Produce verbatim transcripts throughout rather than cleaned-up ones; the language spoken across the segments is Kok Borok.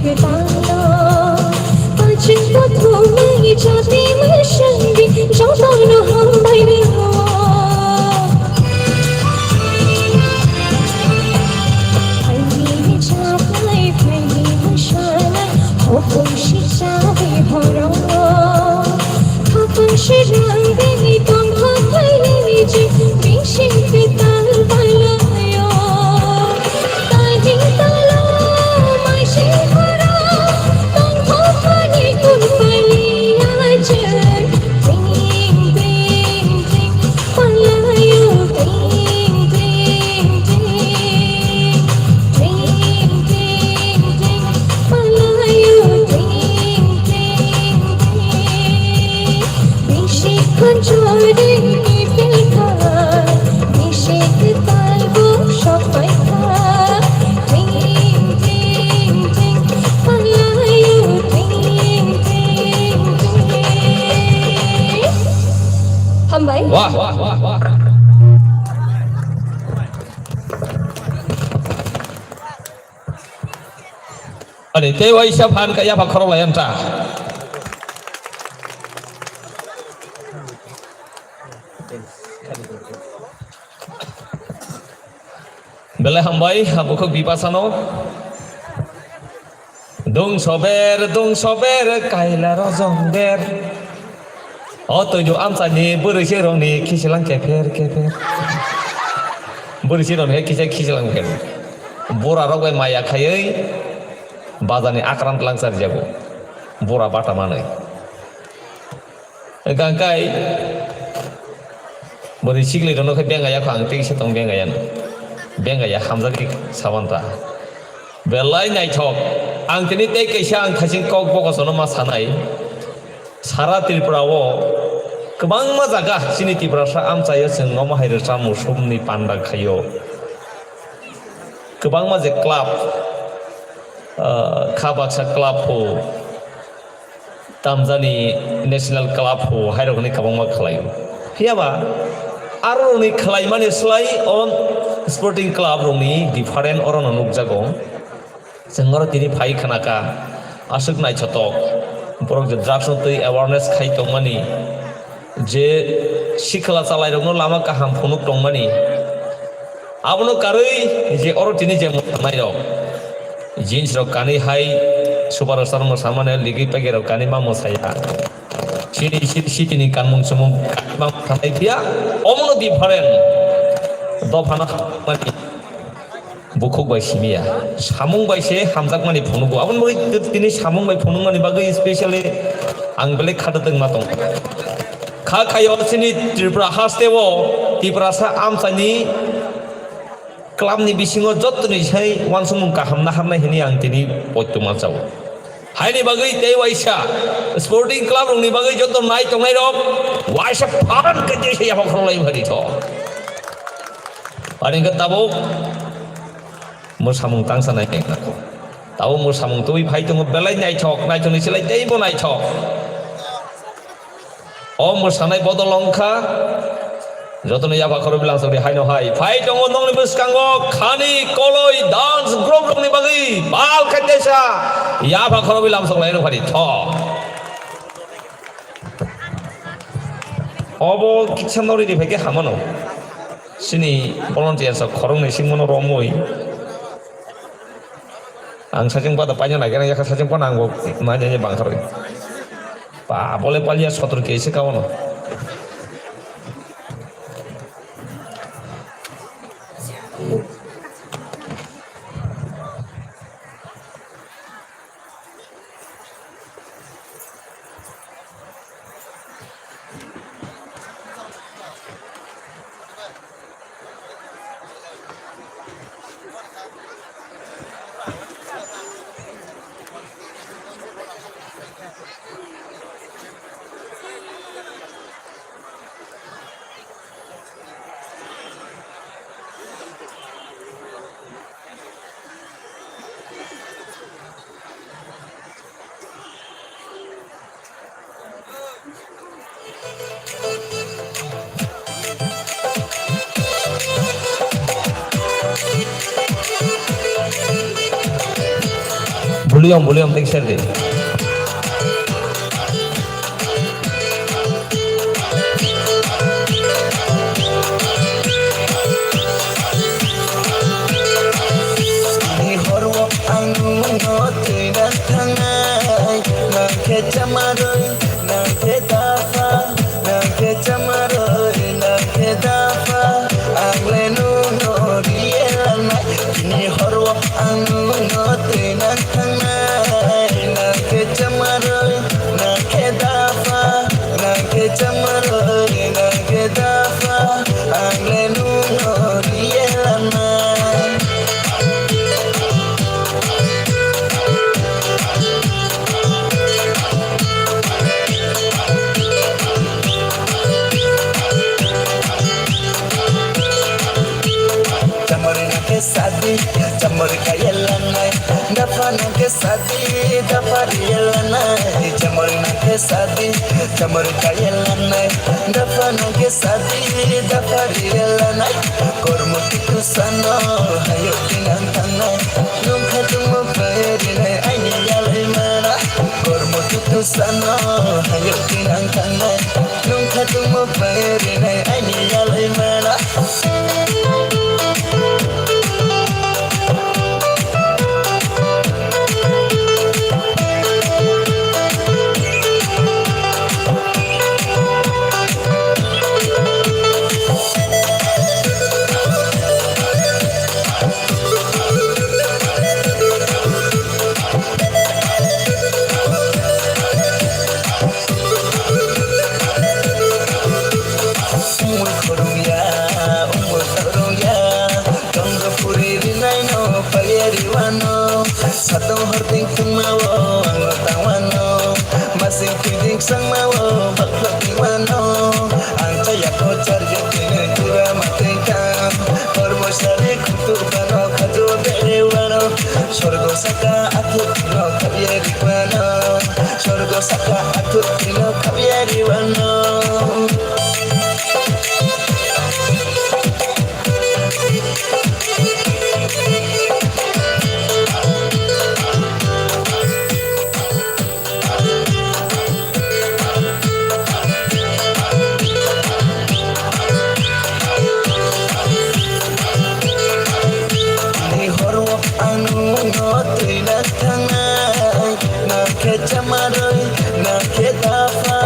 Talo, paching kuthumui chati masangdi, jotono hambai rio. Phaini chapai, phaini musanai, hopung si chabi horo. Khapang si rang bini tongthok phaini je, bising pital balayo. Bisi khunchuri ni pilkha, bisi kwtal bo sokpai kha. Ting, ting, ting, palayo, ting, ting, ting. Hambai. Wah, wah, wah, wah. Ani tei waisa phan ka yapha khorok lai ang ta. Belai hambai, ha bukhuk bipasano. Dungso ber, dungso ber, kaila rojong ber. O twi do amchani bwrwi se rongni khiselang kepher, kepher. Bwrwi se rongni kisa khiselang kepher. Bura rok bai maya khaiwi bazar ni akran tlang chari jago. Bura bata manwi. Gangkai bwrwi sikli rokno khe bengaya kho ang tei se tong bengaya no. Bengaya hamjak di saban ta. Belai naithok. Ang tini tei kaisa ang thaiching kok bogosono ma sanai. Sara Tripura o kwbangma jaga chini Tiprasa amchaio chwng omo hai rwchap musumni panda khaio. Kwbangma je club, ah, kha baksa club pho, tamjani national club pho, hai rokni kwbangma khlaio. Phiya ba, aro rokni khlaimani slai o sporting club rokni different orono nukjago. Chwng oro tini phai khna kha, aswk naithotok, borok je drugs no twi awareness khai tongmani, je sikla chalairokno lama kaham phunuk tongmani, abono karwi je oro tini je mwsanairok, jeans rok kanwi hai super star mwsamani ligwi pegwi rok kanwi ma mwsaya. Chini city ni kanmung chumung kanwi ma mwsanai phiya, omono different dophano hamjakmani. Bukhuk bai simi ya, samung bai se hamjakmani phunugo. Aboni bagwi tini samung bai phunukmani bagwi specially ang belai khatatwng ma tong. Kha khayo chini Tripura haste o Tiprasa amchaini club ni bisingo jottoni sai uansukmung kaham naharnai hwnwi ang tini poito ma chao. Haini bagwi tei waisa sporting club rokni bagwi joto nai tongnai rok waisa phan khe tei se yapha khorok lai phari tho. Ani hwnkhe tabuk mwsamung tangsa nai khe nangkho. Tabuk mwsamung twi phai tongo belai naithok, naithokni slai teibo naithok. O mwsanai bodol wngkha, jotono yapha khorok bilang sori haino hai. Phai tongo nongni bwskango khani koloi dance group rokni bagwi bal khaitesa yapha khorok bilang sok lai rw phari tho. Obo kisa nori ni phaikhe hamano. Chini volunteers rok khoroknwi singmano romwi. Ang saching pada paina naikhe naikhe saching pana ang bo nainani bangkharwi. Pa bole palia sotor kesi kaono. Volume, volume, take share di. Ni horo ang no twi nang thangnai, nang khe chamaroi, nang khe dapha. Nang khe chamaroi, nang khe dapha, ang le nwng no riye lanai. Tini horo ang nwng no twi nang thangnai. Nang khe chamaroi, nang khe dapha, nang khe chamaroi, nang khe dapha, ang le nwng no riye lanai. Chamari nang khe sadi, chamari kaya lanai. Dapha nang khe sadi, dapha riya lanai. Chamari nang khe sadi, chamari kaya lanai. Dapha nang khe sadi, dapha riya lanai. Kormo tutu sano, hayo tinang tangnai. Nung khatung mo kaya rinai, aini yalai mana. Kormo tutu sano, hayo tinang tangnai. Nung khatung mo kaya rinai, aini yalai mana. Umui khorokya, umui khorokya, tonggo puri rinai no paiya riwano. Satung horting tungmao ang no tangwano, masing piding sangmao baklo tiwano. Ang chaya ko charjo tini tura matengkam, kormo sari kutu bano khajo dewano. Sorgo saka athu tino khabye riwano, sorgo saka athu tino khabye riwano. Ni horo ang nwng no twi nang thangnai, nang khe chamaroi, nang khe dapha,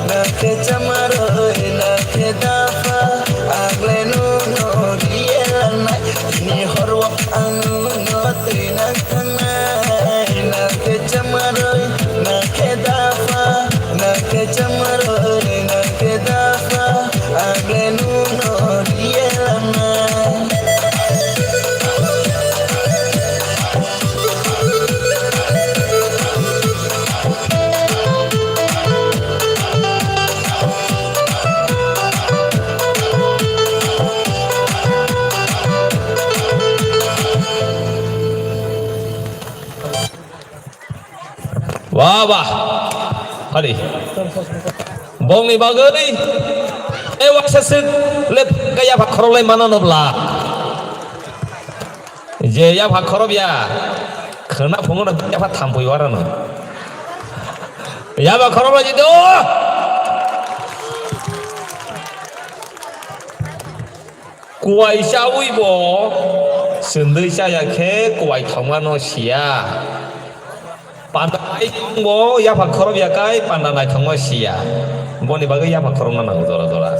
nang khe chamaroi, nang khe dapha, ang le nwng no riye langnai. Ni horo ang nwng no twi nang thangnai, nang khe chamaroi, nang khe dapha, nang khe chamaroi, nang khe dapha, ang le nwng no riye langnai. Wah, wah. Hari. Bongni bagwi. E waksa sik le kaya phak khorok lai mana no bla. Je ya phak khorok ya. Khna phungo na ya phak thampui wara no. Ya ba khorok lai do. Kuwai chawi bo, chwndwi chaya khe kuwai thangma no siya. Panda naithok bo yapha khorok ya kai panda naithokma siya. Boni bagwi yapha khorokna nango jora jora.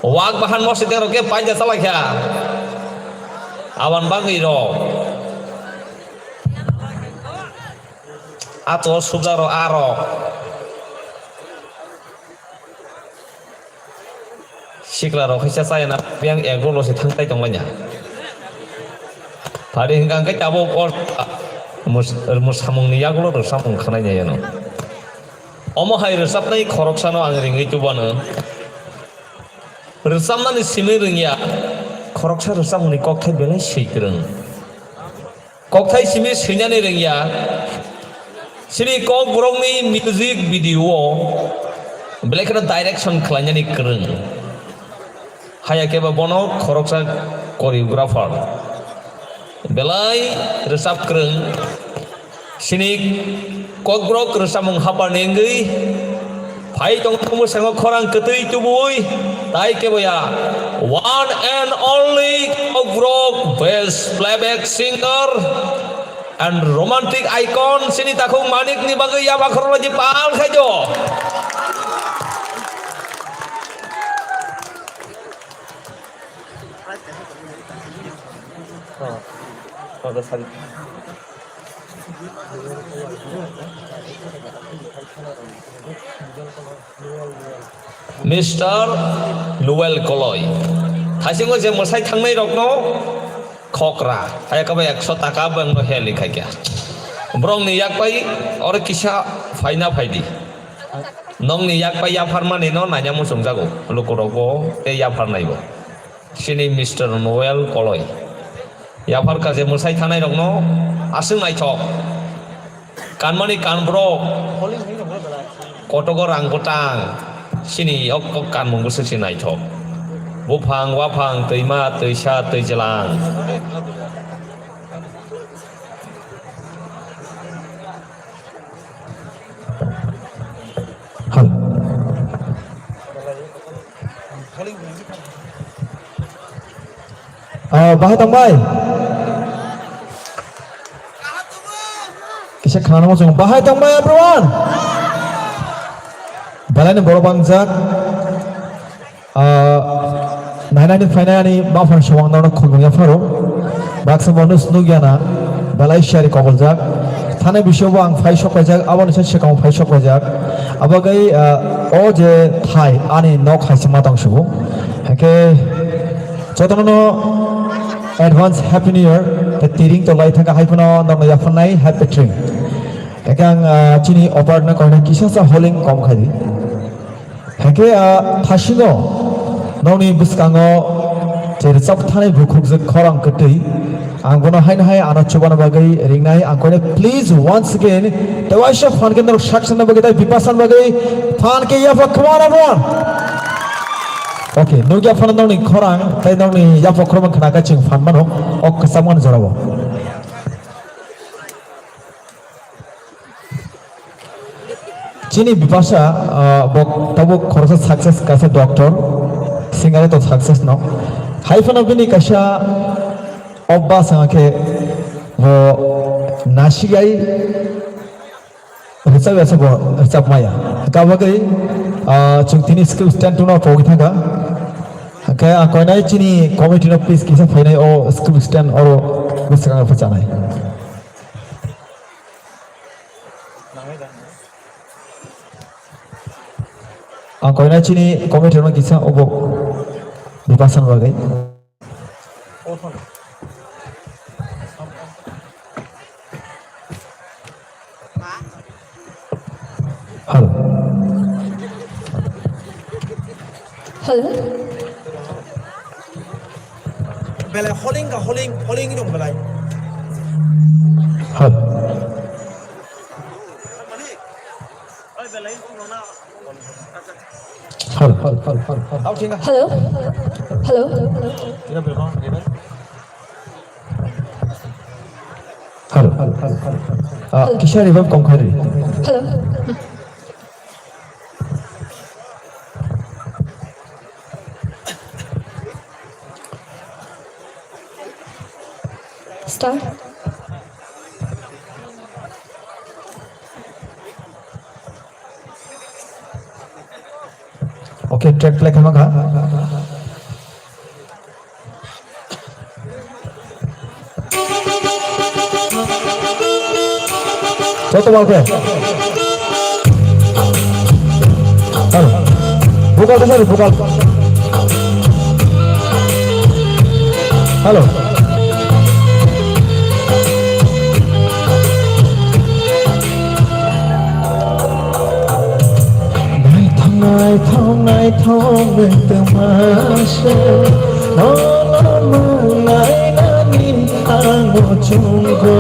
Wak bahan mosideng rok khe paida chalai kha. Aban bagwi rok. Ato subjak rok arok. Sikla rok khaisa chaya na, yang ek rolo se thang tai tong laina. Phari hingka hingke tabok o mus-, musamung ni yagulo rwchapmung khanai ya no. Omo hai rwchapnai khoroksano ang ringwi tubano. Rwchapnani simi rwngya, khoroksa rwchapmungni kokthai belai swi kwrwng. Kokthai simi swinani rwngya. Chini kokborokni music video o belai kheno direction khlainani kwrwng. Haya khe bo bono khoroksa choreographer. Belai rwchap kwrwng. Chini kokborok rwchapmung haparni wngwi phai tongthokma bwskango khorang kwtwi tubui tai keboya one and only kokborok best playback singer and romantic icon chini takhuk Manikni bagwi yapha khoroknwi pal khaijo. Mister Luel Koloi. Thaisingo je mwsai thangnai rokno khokra. Hai kabo ekso taka bangno heli khaikya. Borokni yak bai oro kisa phaina phaidi. Nokni yak bai yapharmani no naina muchungjago. Lukurokbo tei yapharnaibo. Chini Mister Noel Koloi. Yaphar kaje mwsai thanai rokno aswk naithok. Kanmani kanborok. Kotogo rang bwtang. Chini yok kok kanmung bwswk se naithok. Buphang, waphang, twima, twisa, twijlang. Hal. Ah, bahai tongbai. Kisa khana mo chong. Bahai tongbai everyone. Belai ni borok bangjak. Ah, nainani phainai ani maphar songwang nono khulumya pharo. Baksa bonus nukya na belai siyari koboljak. Thani bisingo bo ang phai sok paijak, aboni se swkang phai sok paijak. Abagwi, ah, o je thai ani nok hai se ma tong sugo. Hake jotono advance happy new year. Te tiring to lai thaka hai phano nokno yaphannai happy tring. Hake ang, ah, chini opar no koina kisa sa holing kom khai di. Hake a thasino nokni bwskango je rwchap thanai bukhukjwk khorang kwtwi. Ang bono haino hai ano chubana bagwi ringnai ang koine please once again tewaisa phan khe norok saksa na bagwi tai bipasana bagwi phan khe yapha khwmana bon. Okay, nukya phano nokni khorang tai nokni yapha khorang khna khe chwng phan mano ok kwchangmani jorao. Chini Bipasa, ah, bo tabuk khoroksa success kaisa doctor, singer to success no. Hai phano bini kaisa obba sanga khe bo nasigai rwchap ya bo rwchap maya. Kabagwi, ah, chwng tini school stand tuno pogwi thangkha. Hwnkhe ang koinai chini committee no please kisa phainai o school stand oro bwskango phuchanai. Ang koina chini committee rokno kisa obo Bipasa ni bagwi. Hello. Hello. Belai holing ka holing, holing dong belai. Hello. Hello. Hello. Hello. Hello. Hello. Ah, kisa revive kom khari. Hello. Start. Okay, track play kama kha. Joto bal khe. Hello. Vocal khe sari, vocal. Hello. Naithok, naithok, naithok, naithok, naithok, naithok, naithok, naithok, ang o chungo.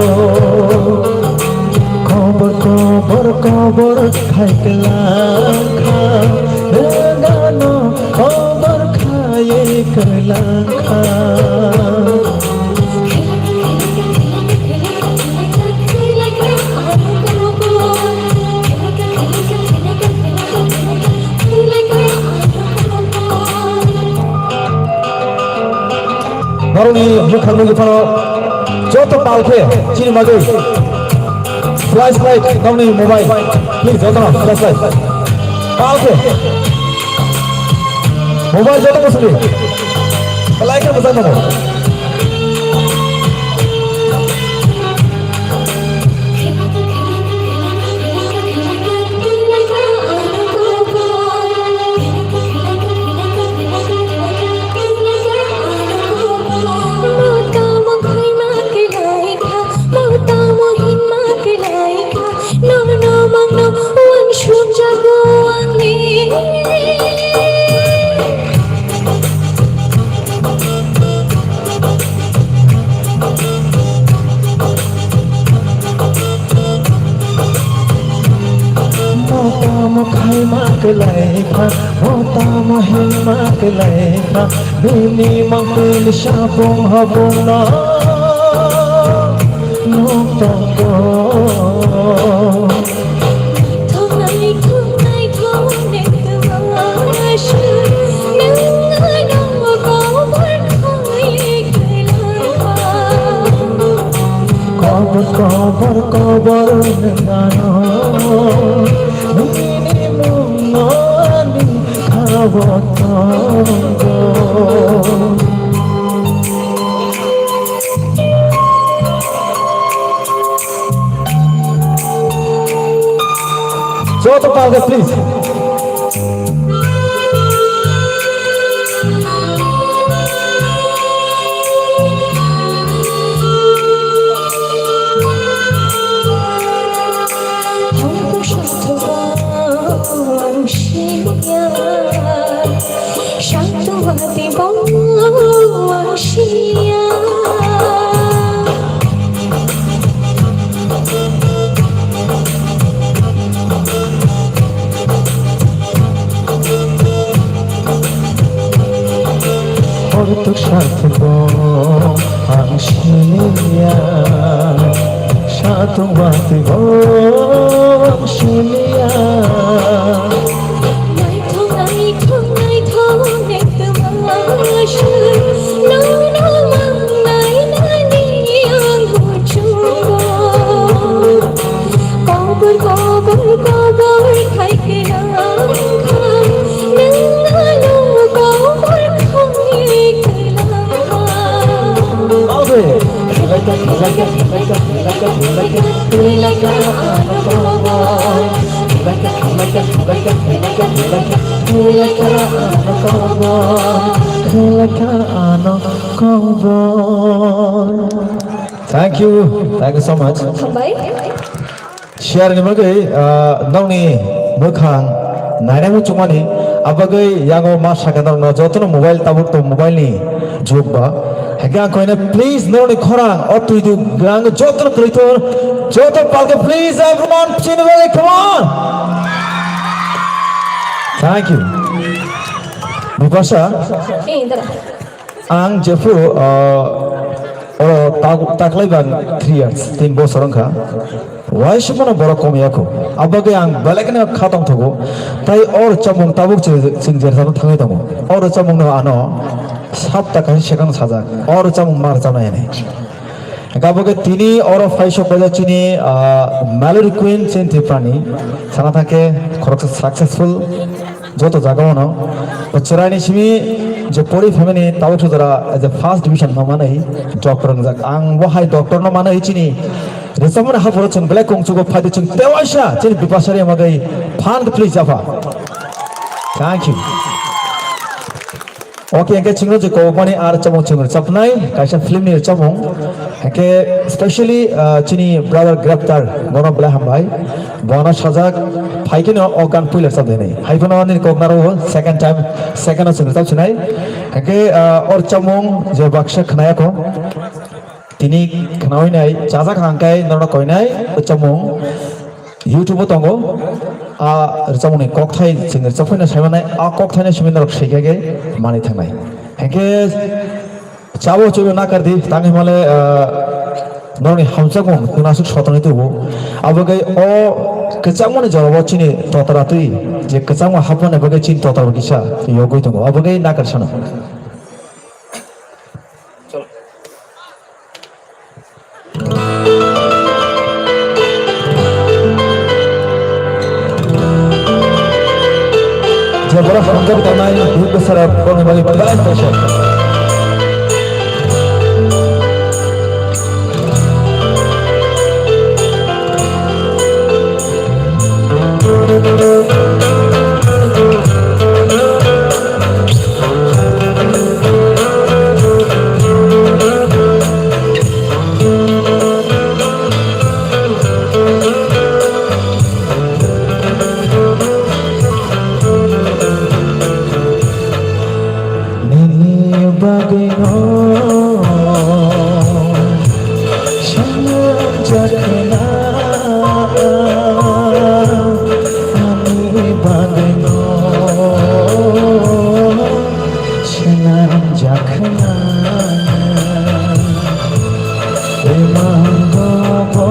Kobor, kobor, kobor khai kwlangkha, nwng ano kobor khaiwi Norokni bwkhakni biphano joto pal khe chini bagwi flashlight, norokni mobile, please, jotono flashlight. Pal khe. Mobile joto bosoni. Like khe bwsai mano. Motamo khaima kwlai kha, motamo himma kwlai kha, bini mangpili sapung habung no nuk tongo. Kobor, kobor, kobor nengano, nini mungoni kabo tongo. Joto palke, please. Hor tuk satung bo ang siniya, satung bati bo ang siniya. Naithok, naithok, naithok, naithok, naithok, nono mangnai nani ang buchungo. Kobor, kobor, kobor khai khe nang kha, nang ano kobor khai khe nang kha. Kobor. Thank you, thank you so much. Hambai. Share ni bagwi, ah, nokni bwkhang nainai muchungmani, abagwi yago ma sakha nokno jotono mobile tabuk tong mobile ni jug ba. Hake ang koina please norokni khorang o twi du gang jotono kwrwi thon joto palke please everyone chini bagwi come on. Thank you. Bipasha. Eh, dara. Ang jephuru, ah, oro tak-, taklai bang three years, tin bosor wngkha. Waisa phano borok kom ya kho. Abagwi ang belai kheno kha tongthogo. Tai or chamung tabuk chwng, chwng jerjano thangwi tongo. Or chamungno ano sapta kaisa second sajak. Or chamung mar chamnai ani. Gabagwi tini oro phaisok baja chini, ah, Melody Queen chini Tripurani. Sana thangkhe khoroksa successful. Joto jaga ono. Chwraini simi je pori family tabuk sujara as a first division no manwi doctor wngjak. Ang bo hai doctor no manwi chini rwchapmani haphoro chwng belai kongchugo phaidi chwng tewaisa chini Bipasha ri magwi phan please japha. Thank you. Okay, hingke chwngno je kobokmani ar chamung chwng rwchapnai kaisa film ni chamung. Hingke specially, ah, chini brother Graftar bono belai hambai. Bono sajak phaikeno o gan puila chapdini. Haiphano nini kok naro second time, second o chwng chap sinai. Hake, ah, or chamung je baksa khnaya ko. Tini khnawi nai chajak hangkai norok koinai o chamung YouTube o tongo. A chamung ni kokthai chwng chaphaina saimanai a kokthai ni simi norok seikha ke mani thangnai. Hingke chabo chwngno nakar di, tangwi male, ah, norokni hamjakmung chwngno aswk sotoni tubu. Abo bai o kwchangmani jorabo chini totara twi, je kwchangma hapmani bagwi chini totara kisa yogwi tongo, abo bai nakar sano. Je borok hamjak tongnai, buini bwsarok boni bagwi belai kaisa. Nini bagwino swnamjakna, ani bagwino swnamjakna. Imang bobo,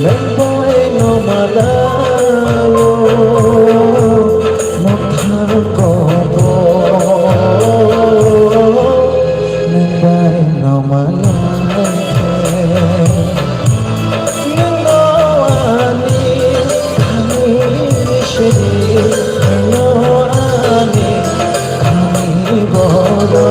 nwng bai no malao, mwthangko bo nwng bai no malai khe. Nwng no ani thani siri, nwng no ani thani bobo.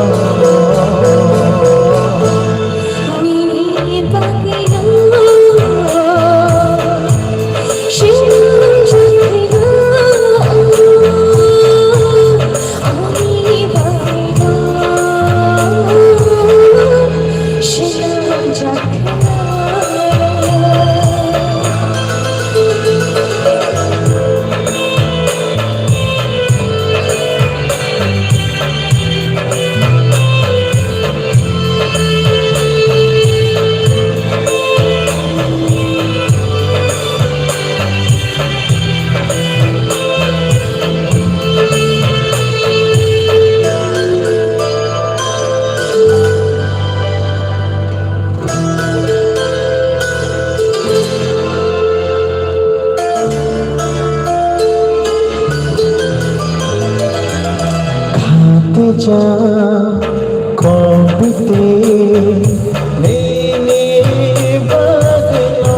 Khatija kobite nini bagwino.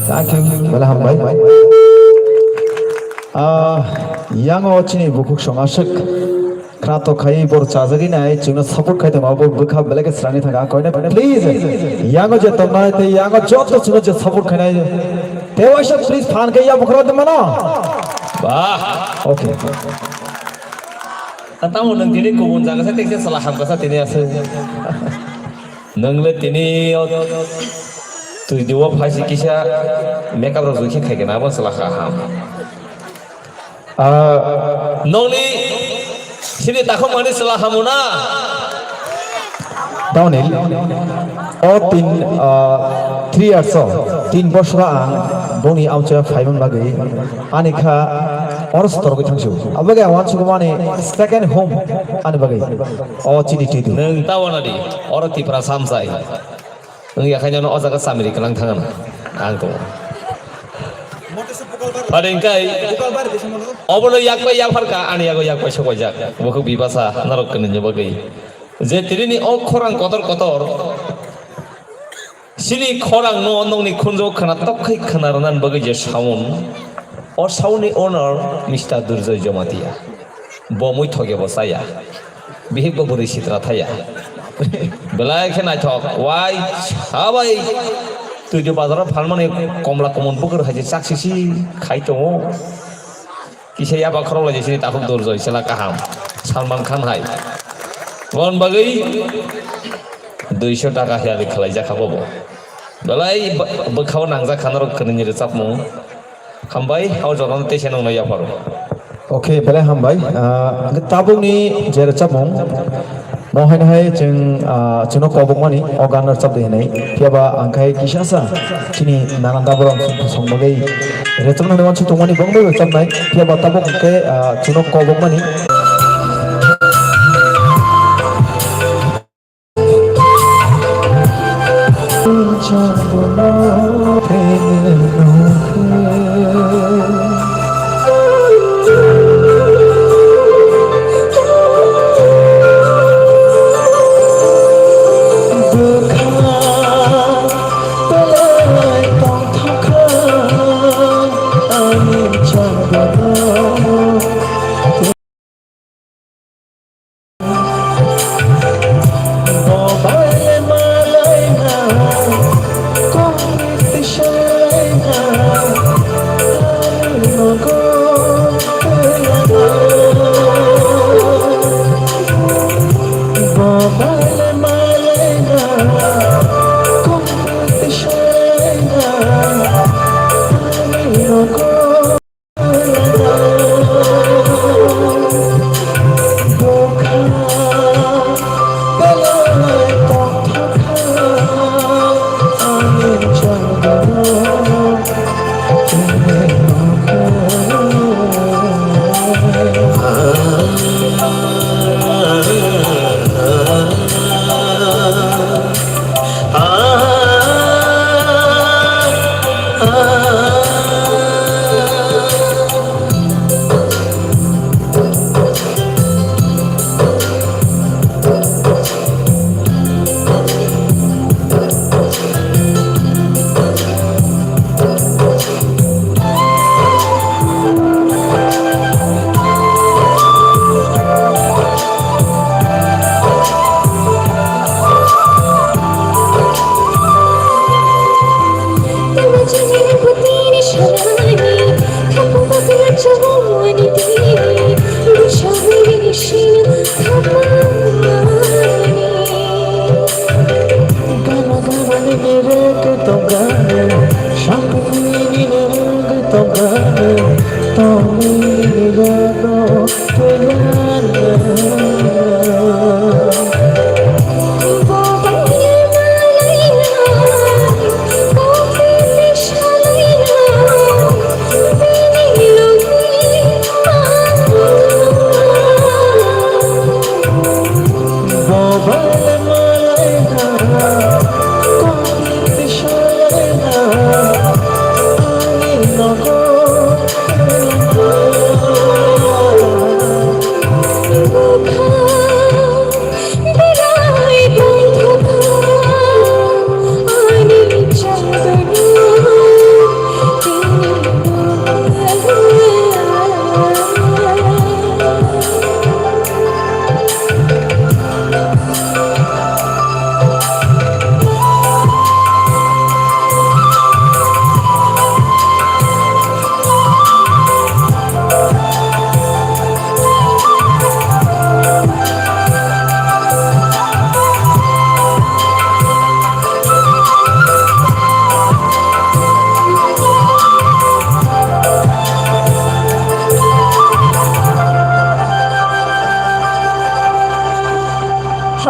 Thank you. Belai hambai. Ah, yango chini bukhuk song aswk khwnathok khai bor chajagwi nai, chwngno support khai tongma bo bwkha belai khe srangwi thangkha. Ang koine please, yango je tongnai tei yango joto chwngno je support khainai, tei waisa please phan khe ya bukhuk rok mano. Bah. Okay. Tamo nwng tini kubun jaga sa tekse sala hamkasa tini aswk. Nwng le tini o twi diwa phaisi kisa makeup rok jukhe khai gana abo sala kaham. Ah, nokni sini takhuk mani sala hamu na? Tamoni o tin, ah, three years o, tin bosor ang boni amchoi phaiman bagwi ani kha oro se torogwi thangsu. Abagwi ang wansukmani second home ani bagwi o chini twidu. Nwng ta wana di, oro Tipra samsai. Nwng yakhai nono o jaga chamri kwlang thangana. Ang tongo. Pharing kai. Obono yak bai yapharka, ani yago yak bai sokoijak. Bukhuk bibasa norok kwnwi ni bagwi. Je tinini o khorang kotor kotor. Chini khorang no nokni khunjo khwna tok khai khwna rwna bagwi je sound. O sound ni owner Mister Durjoy Jomatia. Bo mui thoge bo chaya. Bihik bo bwrwi sitra thaya. Belai khe naithok, wai, sabai. Twi de bazaro phalmani komla komon bukur hai je chak sisi khai tongo. Kisa yaba khorok lai sini takhuk Durjoy sela kaham. Salman Khan hai. Bon bagwi duiso taka hiya khlai jakha bobo. Belai bwkhao nangjak kha norok kwnwi ni rwchapmung. Hambai, hao jorano teisa nungno yapharo. Okay, belai hambai. Ah, tabukni je rwchapmung, mo haino hai chwng, ah, chwngno kobokmani o gan rwchap de hinwi. Phiyaba ang khai kisa sa chini nanan daborok song bagwi rwchapna hinwi wansuk tongmani bongni rwchapnai. Phiyaba tabuk hwnkhe, ah, chwngno kobokmani.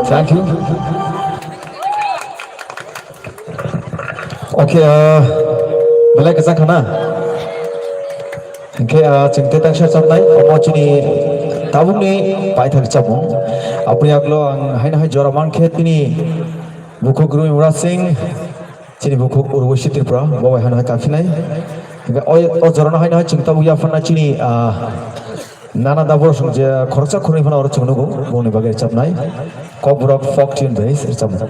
Thank you. Okay, uh, belai kwchang khana. Hingke, uh, chwng tei tangsa chapnai, omo chini tabukni paithak chapmung. Aboni aglo ang haino hai jora mankhe tini bukhuk Rumi Murasing, chini bukhuk Urbosi Tripura, bo bai haino hai kaphinai. Hingke o, o jorano haino hai chwng tabuk yapharna chini, uh, Nana da borok song je khoroksa khoroknwi phano oro chwng nugo, bongni bagwi rwchapnai. Kokborok folk tune bai rwchapnai.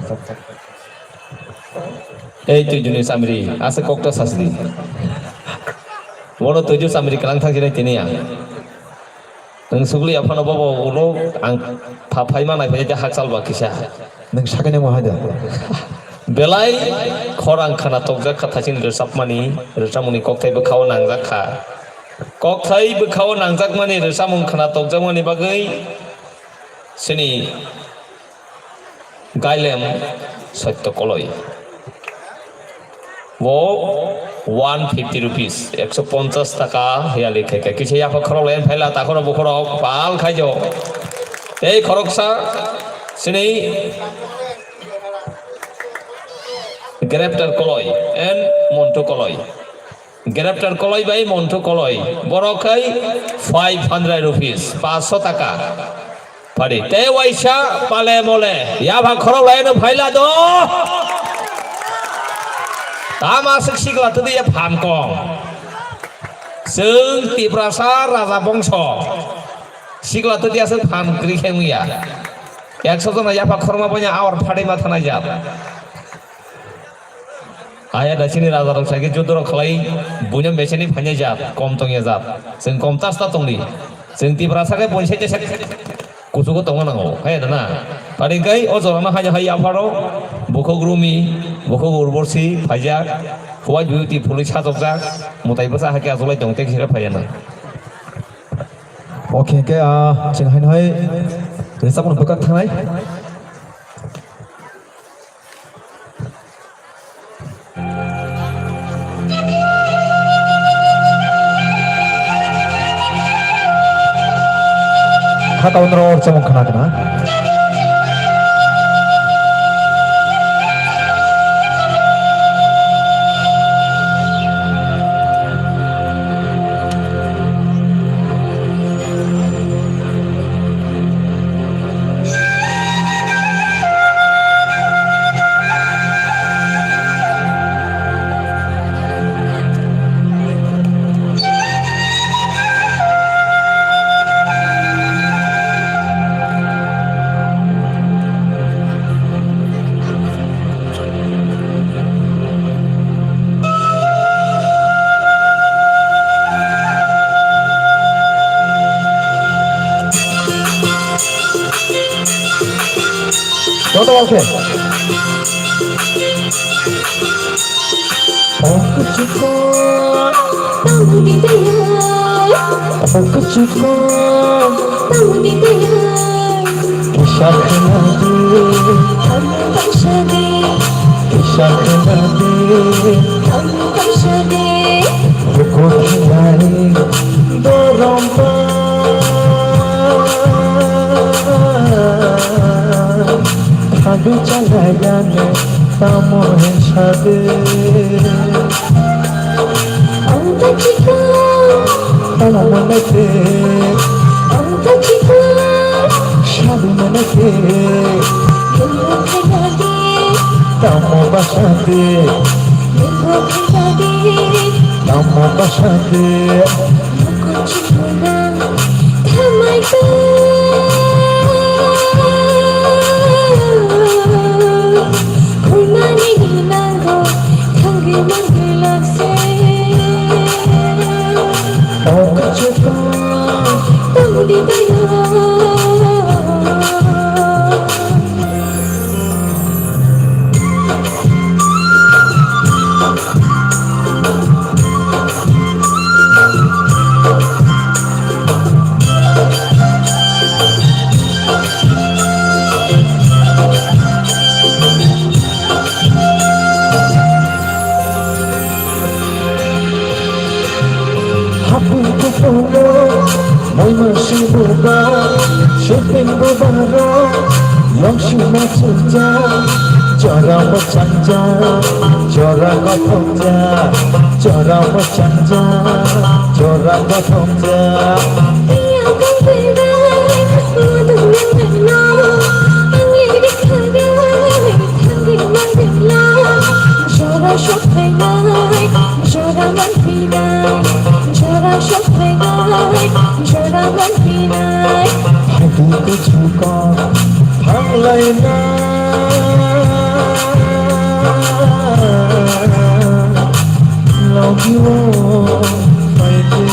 Ei twi juni samri, asa kokta sasdi. Bono twi ju samri kalang thang jinai tini ya. Nwng sugli aphano bobo ulo ang pha phaima nai phai hakchal ba kisa. Nwng sakani mo haida. Belai khorang khana tokjak kha thachini rwchapmani, rwchapmungni kokthai bwkhao nangjak kha. Kokthai bwkhao nangjakmani rwchapmung khna tokjakmani bagwi chini Gailem Sotto Koloi. Bo one fifty rupees, ekso ponchas taka hiyali khaikha. Kisa yapha khorok layan phaila takhoro bukhorok pal khaijo. Tei khoroksa chini Grafter Koloi and Montu Koloi. Grafter Koloi bai Montu Koloi. Borok khai five hundred rupees, paanch sho taka. Pari. Tei waisa pale mole. Yapha khorok laino phaila do. Tama sik sikla tadi ya phan kong. Seng Tiprasa Raja Bongso. Sikla tadi asal phan kri kheng ya. Ekso jona yapha khorma banya awar phadai ma thanai jat. Aya da chini raja rok sai khe judo rok khlai buino mechani phainai jat, kom tongya jat. Chwng kom tas ta tongdi. Chwng Tiprasa khe buini sete sek kuchugo tongma nango. Hai da na. Pari kai o jorano hai hai apharo bukhuk Rumi, bukhuk Urbosi phaijak. Huwai beauty phulwi sajokjak. Mutai bwsa hai khe asolai tong tei khe phaiya na. Okay, khe, ah, chwng hai hai rwchapmung bwkak thangnai. Kha tabuk norok chamung khna khna. Joto oke. Ongkuchuko. Ongkuchuko. Kisa khnadi. Kisa khnadi. Rukuthanai dorompa. Khadu chalaiyane tamo sade. Ongkuchuko. Tamo manete. Ongkuchuko. Sadu manete. Tamo basade. Tamo basade. Hapung kupuro, moima sibuba, shooting bubaro, Rong sima chukjak, jora mwchangja, jora kothokja, jora mwchangja, jora kothokja. Jora sokphainai, jora manphainai, jora sokphainai, jora manphainai. Phaidi kuchuka thanglaina, logi o phaidi.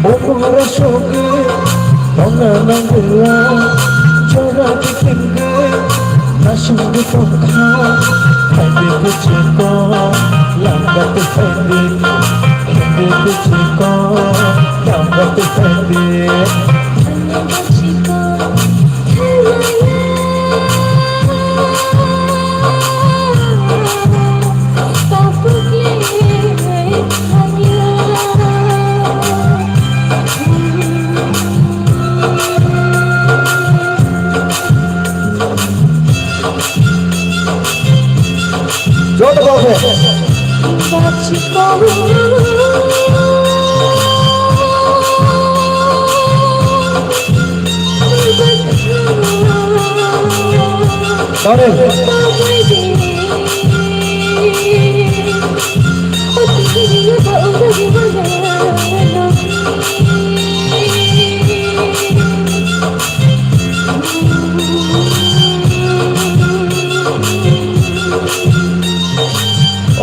Bokong rosogwi tongna nangla, jora kitingwi nasingwi tongkha. Phaidi kuchiko, langga tu phaidi, phaidi kuchiko, langga tu phaidi. Joto kok se. Sorry.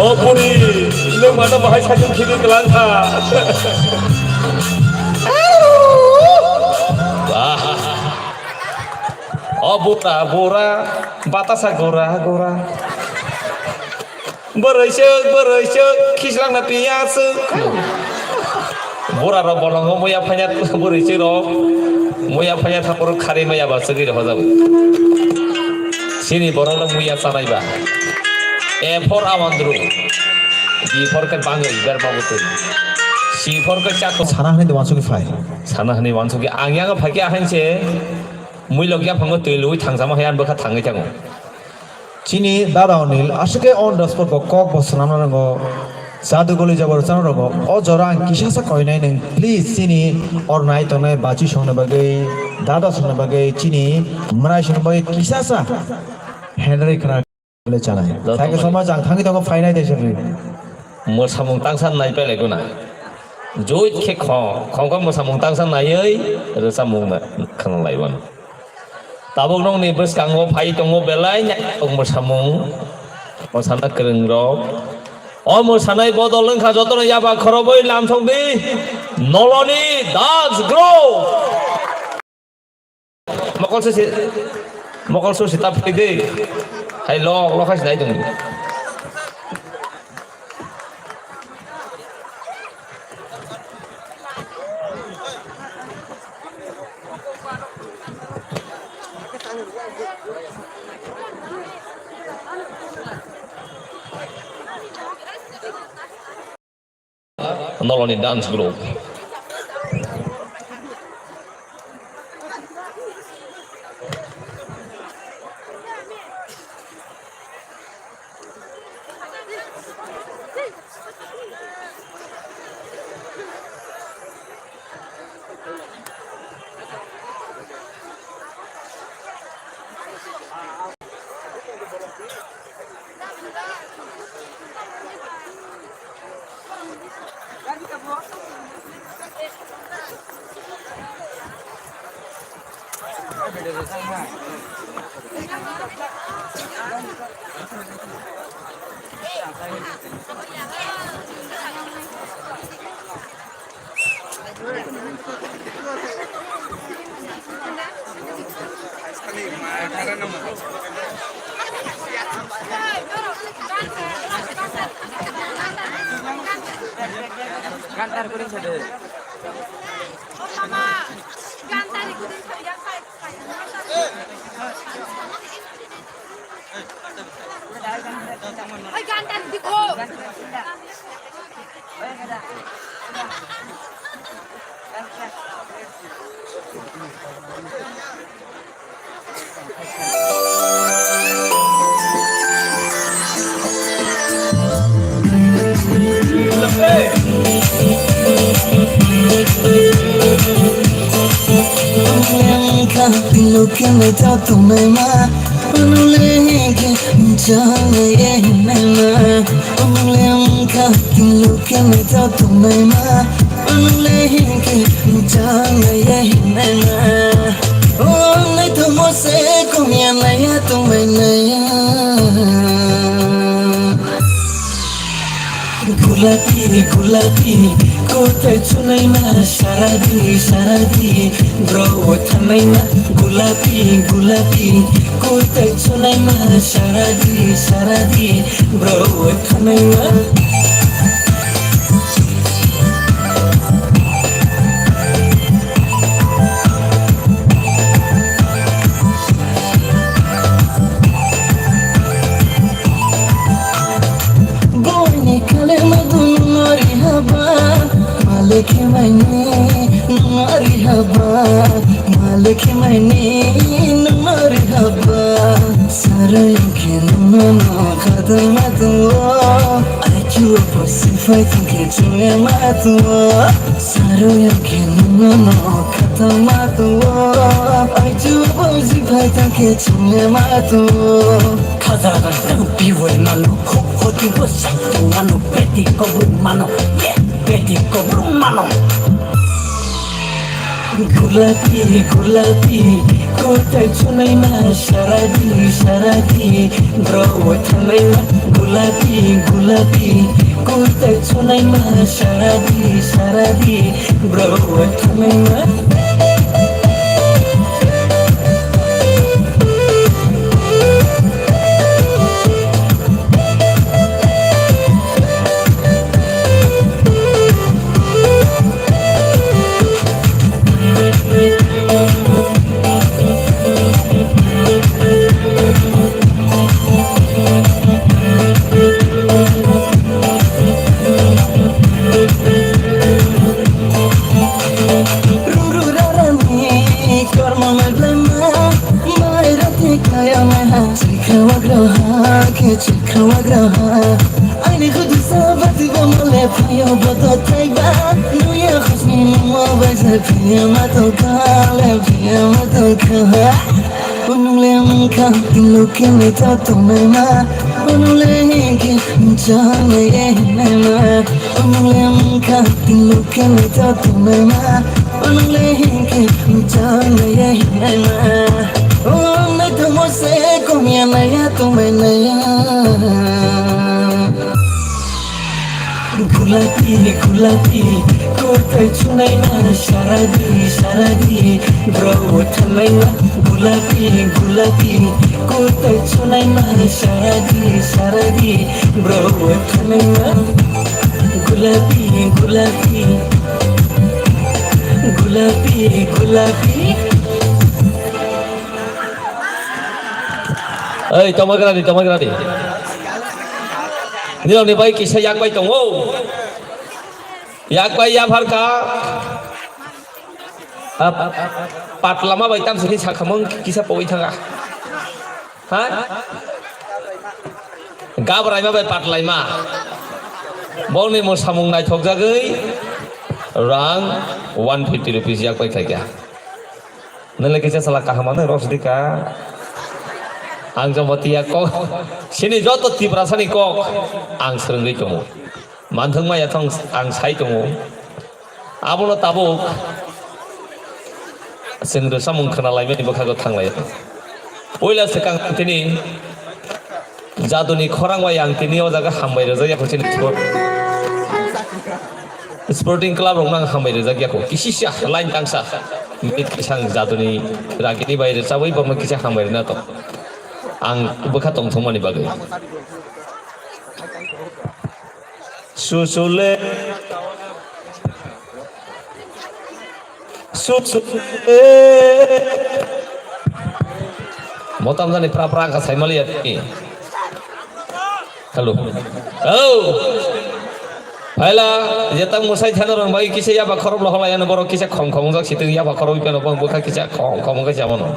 O buri, nwng mano bahai sakhe khibi kwlangkha. Bah. O bura, bura, batasa gura, gura. Bwrwi chwk, bwrwi chwk, khislangna piya chwk. Bura rok bolongo muya phanya bwrwi chwk rok. Muya phanya thapur khari maya ba chwgwi rok hojak. Chini borok no muya chanai ba. A for Awandru. B for khe bangwi berma bwtwi. C for khe chakho. Sana hwnwi de wansugwi phai. Sana hwnwi wansugwi ang yango phaikhe ahainse. Muilok yaphango twi lwi thangsama hai ang bwkha thangwi thango. Chini dada Anil, aswk khe on the spot bo kok bo swnamna nango, jadu goli jabor chana nango. O jora ang kisa sa koinai nwng, please, chini or nai tongnai bachi songna bagwi, dada songna bagwi, chini mwnai songna bagwi kisa sa henry khna le chanai. Lo Thank you so tongnai. Much, ang thangwi tongo phainai de sogwi. Mwsamung tangsa nai pele guna. Joit khe khong, khong khe mwsamung tangsa naiwi rwchapmung na khwnalai mano. Tabuk nokni bwskango phai tongo belai naithok mwsamung, mwsana kwrwng rok. O mwsanai bodol wngkha jotono yaba khorobwi lamsokdi Noloni Dance Group. Mokol se, mokol so sita phai de. Hai lo, lo khai sinai tong. Noloni dance group. Gantar kuring sade. Mama, gantar kuring sade. Hai, gantar dikho. Looking at the Ang le hingke chang nai ya hinai na. O nai to mo se kong ya nai ya tong nai nai ya. Gulapi, gulapi, kotai chunai ma saradi, saradi, bro thanai ma. Gulapi, gulapi, kotai chunai ma saradi, saradi, bro thanai ma. Boini kale madun mari haba, male khe maini nung mari haba, male khe maini nung mari haba. Sarai khe nung no khatal matu. Aichu bo sifai tongkhe chungle matu. Saro yangkhe nungno no khatal matu. Aichu bo sifai tongkhe chungle matu. Khaja rang piwai mano, huk hoti bo sai tongmano, beti kobur mano, yeah, beti kobur mano. Gulapi, gulapi, kotai chunai ma saradi, saradi, bro thanai ma. Gulapi, gulapi, kotai chunai ma saradi, saradi, bro thanai ma. Ruru rarani kormo mai blaima, mai rati kaya mai ha. Chikha wagra ha, ke chikha wagra ha. Aini khudu sabati ba mole phayo bodo thaiba. Nuya khusni mo bai se phiya ma to kale, phiya ma to kha. Unung le mangkha, tin lo kele ta tongnai ma. Unung le hingke, chang le ye hinai ma. Unung le mangkha, tin lo kele ta tongnai ma. Unung le hingke, chang le ye hinai ma. Unung le tomo se kong ya nai ya tongnai nai ya. Gulapi, gulapi, kotai chunai ma saradi, saradi, bro thanai ma. Gulapi, gulapi, kotai chunai ma saradi, saradi, bro thanai ma. Gulapi, gulapi, gulapi, gulapi. Ei, tomagrani, tomagrani. Nirokni bai kisa yak bai tongo. Yak bai yapharka. Ap-, ap-, ap-, patlama bai tamsini sakhamung kisa pogwi thanga. Ha? Gabraima bai patlaima. Bongni mo samung naithokjagwi rang one fifty rupees yak bai khaikha. Nele kisa sala kaham ano rosdi ka. Ang jomo tiya kok. Sini joto Tiprasani kok ang swrwngwi tongo. Manthwng maya thong ang sai tongo. Abono tabuk Chwng rwchapmung khwnalaimani bwkhago thanglai. Puila swkang tini jaduni khorang bai ang tini o jaga hambai rwjak yakho chini sport, sporting club rokno ang hambai rwjak yakho. Kisisa line tangsa. Mik kisang jaduni ragini bai rwchabwi borno kisa hambai rwna to. Ang bwkha tongthokmani bagwi. Susule. Susule. Motam jani pra pra ka saimali ya tini. Hello. Oh. Phaila, jetang musai thano rong bai kisa yaba khorop lo hola yano borok kisa khom khom jak situ yaba khorop ipe no bang bukha kisa khom khom kisa mono.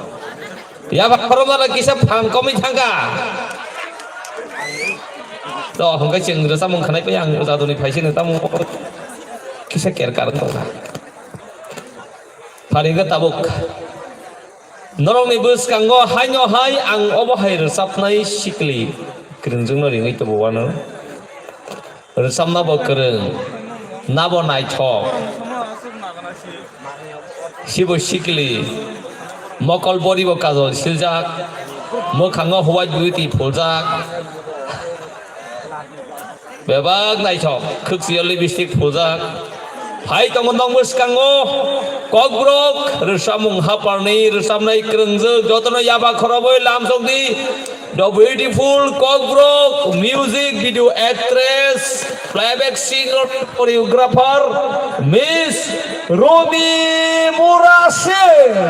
Yaba khorop na kisa phang komi thangka. To hongkai cheng resa mung khanai pe ang jaduni phaisi no tamo kisa ker kar tongka. Pharingo tabuk. Norokni bwskango haino hai ang obo hai rwchapnai sikli kwrwngjwkno ringwi tubuwano. Rwchapna bo kwrwng, nabo naithok. Sibo sikli, mokol boribo kajol siljak, mwkhango white beauty phuljak. Bebak naithok, khwksio lipstick phuljak. Hai tongo nokni bwskango kokborok rwchapmung haparni rwchapnai kwrwngjwk jotono yaba khorobwi lamsokdi. The beautiful kokborok music video actress, playback singer, choreographer, Miss Rumi Murase.